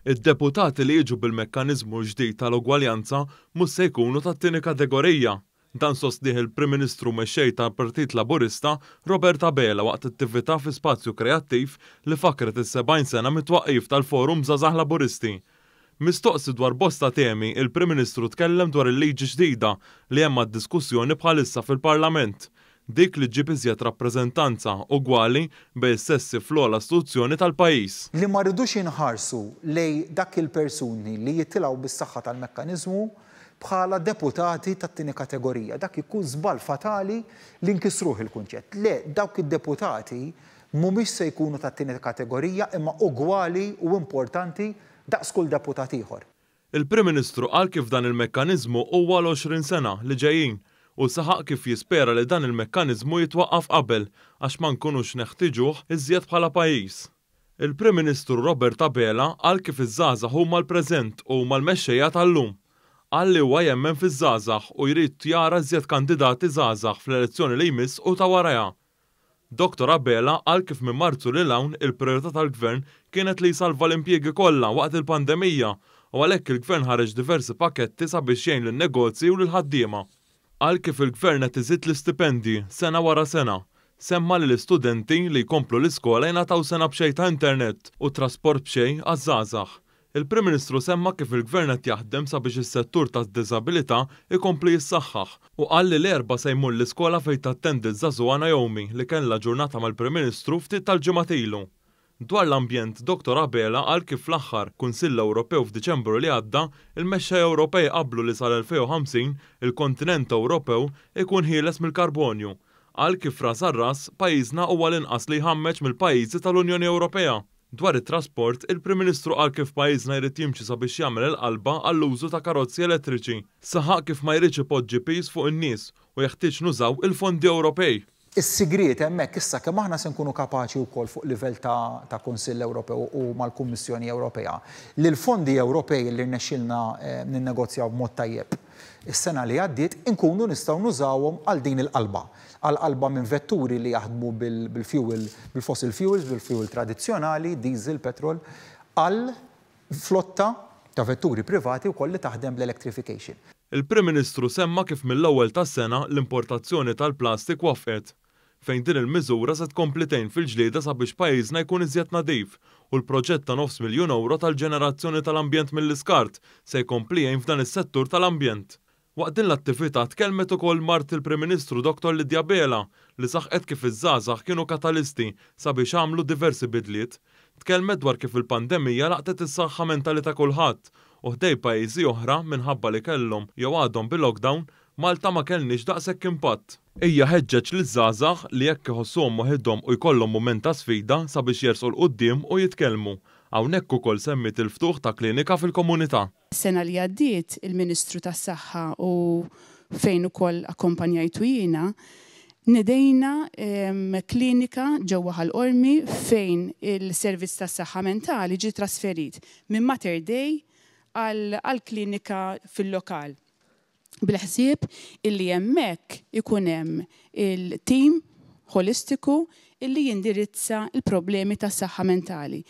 Id-deputati li jiġu bil-mekkaniżmu l-ġdid tal-ugwaljanza mhux se jkunu tat-tieni kategorija. Dan sostnieh il-Prim Ministru u Mexxej tal-Partit Laburista Robert Abela waqt attività fi Spazju Kreattiv li fakkret is-70 sena mit-twaqqif tal-Forum Żgħażagħ Laburisti. Mistoqsi dwar bosta temi, il-Prim Ministru tkellem dwar il-liġi ġdida li hemm għad-diskussjoni bħalissa fil-Parlament. Dik li ġġib iżjed rappreżentanza ugwali bejn is-sessi fl-ogħla istituzzjoni tal-pajjiż. Li ma rridux inħarsu lejn dak il-persuni li jitilgħu bis-saħħa tal-mekkaniżmu bħala deputati tat-tieni kategorija. Dak ikun żball fatali li nkissruh il-kunċett. Le, dawk id-deputati mhumiex se jkunu tat-tieni kategorija imma ugwali u importanti daqs kull deputat ieħor. Il-Prim Ministru qal kif dan il-mekkaniżmu huwa għal 20 sena li ġejjin u saħaq kif jispera li dan il-mekkaniżmu jitwaqqaf qabel għax ma nkunux neħtiġuh iżjed bħala pajjiż. Il-Prim Ministru Robert Abela qal kif iż-żgħażagħ huma l-preżent u huma l-mexxejja tal-lum. Qal li huwa jemmen fiż-żgħażagħ u jrid jara iżjed kandidati żgħażagħ fl-elezzjoni li jmiss u ta' warajha. Dottor Abela qal kif minn Marzu lil hawn il-prijorità tal-Gvern kienet li jsalva l-impjiegi kollha waqt il-pandemija u għalhekk il-Gvern ħareġ diversi pakketti sabiex jgħin lin-negozji u lill-ħaddiema. Qal kif il-Gvern qed iżid l-istipendji sena wara sena. Semma li l-istudenti li jkomplu l-iskola jingħataw sena b'xejn ta' internet u trasport b'xejn għaż-żgħażagħ. Il-Prim Ministru semma kif il-Gvern qed jaħdem sabiex is-settur tad-diżabilità jkompli jissaħħaħ u qal li l-Erbgħa se jmur l-iskola fejn tattendi ż-żagħżugħa Naomi li kellha ġurnata mal-Prim Ministru ftit tal-ġimgħat ilu. Dwar l-ambjent, Dottor Abela qal kif fl-aħħar Kunsill Ewropew f'Diċembru li għadda, il-mexxejja Ewropej qablu li sal-2050 il-kontinent Ewropew ikun ħieles mill-karbonju. Qal kif ras għal ras, pajjiżna huwa l-inqas li jħammeġ mill-pajjiżi tal-Unjoni Ewropea. Dwar it-trasport, il-Prim Ministru qal kif pajjiżna jrid jimxi sabiex jagħmel il-qalba għall-użu ta' karozzi elettriċi. Saħaq kif ma jridx ipoġġi piż fuq in-nies u jeħtieġ nużaw il-fondi Ewropej. Is-sigriet hemmhekk issa kemm aħna se nkunu kapaċi wkoll fuq livell ta' ta' Kunsill Ewropew u mal-Kummissjoni Ewropea li l-fondi Ewropej li rnexxielna ninnegozjaw b'mod tajjeb is-sena li għaddiet inkunu nistgħu nużawhom għal din il-qalba. Għal qalba minn vetturi li jaħdmu bil-fuel, bil-fossil fuels, bil-fuel tradizzjonali, diesel, petrol, għal flotta ta' vetturi privati wkoll li taħdem bl-electrification. Il-Prim Ministru semma kif mill-ewwel tas-sena l-importazzjoni tal-plastik wafqet, fejn din il-miżura se tkompli tgħin fil-ġlieda sabiex pajjiżna jkun iżjed nadif u l-proġett ta' nofs miljun ewro tal-ġenerazzjoni tal-ambjent mill-iskart se jkompli jgħin f'dan is-settur tal-ambjent. Waqt din l-attività tkellmet ukoll mart il-Prim Ministru Dottor Lydia Abela li saħqet kif iż-żgħażagħ kienu katalisti sabiex għamlu diversi bidliet. Tkellmet dwar kif il-pandemija laqtet is-saħħa mentali ta' kulħadd u ħdejn pajjiżi oħra minħabba li kellhom jew għadhom bi-lockdown, Malta ma kellniex daqshekk impatt. Hija ħeġġeġ liż-żgħażagħ li jekk iħossuhom waħidhom u jkollhom mument ta' sfida sabiex jersqu 'l quddiem u jitkellmu. Hawnhekk ukoll semmiet il-ftuħ ta' klinika fil-komunità. Is-sena li għaddiet il-Ministru tas-Saħħa u fejn ukoll akkompanjajtu jiena, nedejna klinika ġewwa Ħal Qormi fejn il-servizz tas-saħħa mentali ġie trasferit minn Mater Dei għal klinika fil-lokal. Bil-ħsieb illi hemmhekk ikun hemm il-tim ħolistiku illi jindirizza l-problemi tas-saħħa mentali.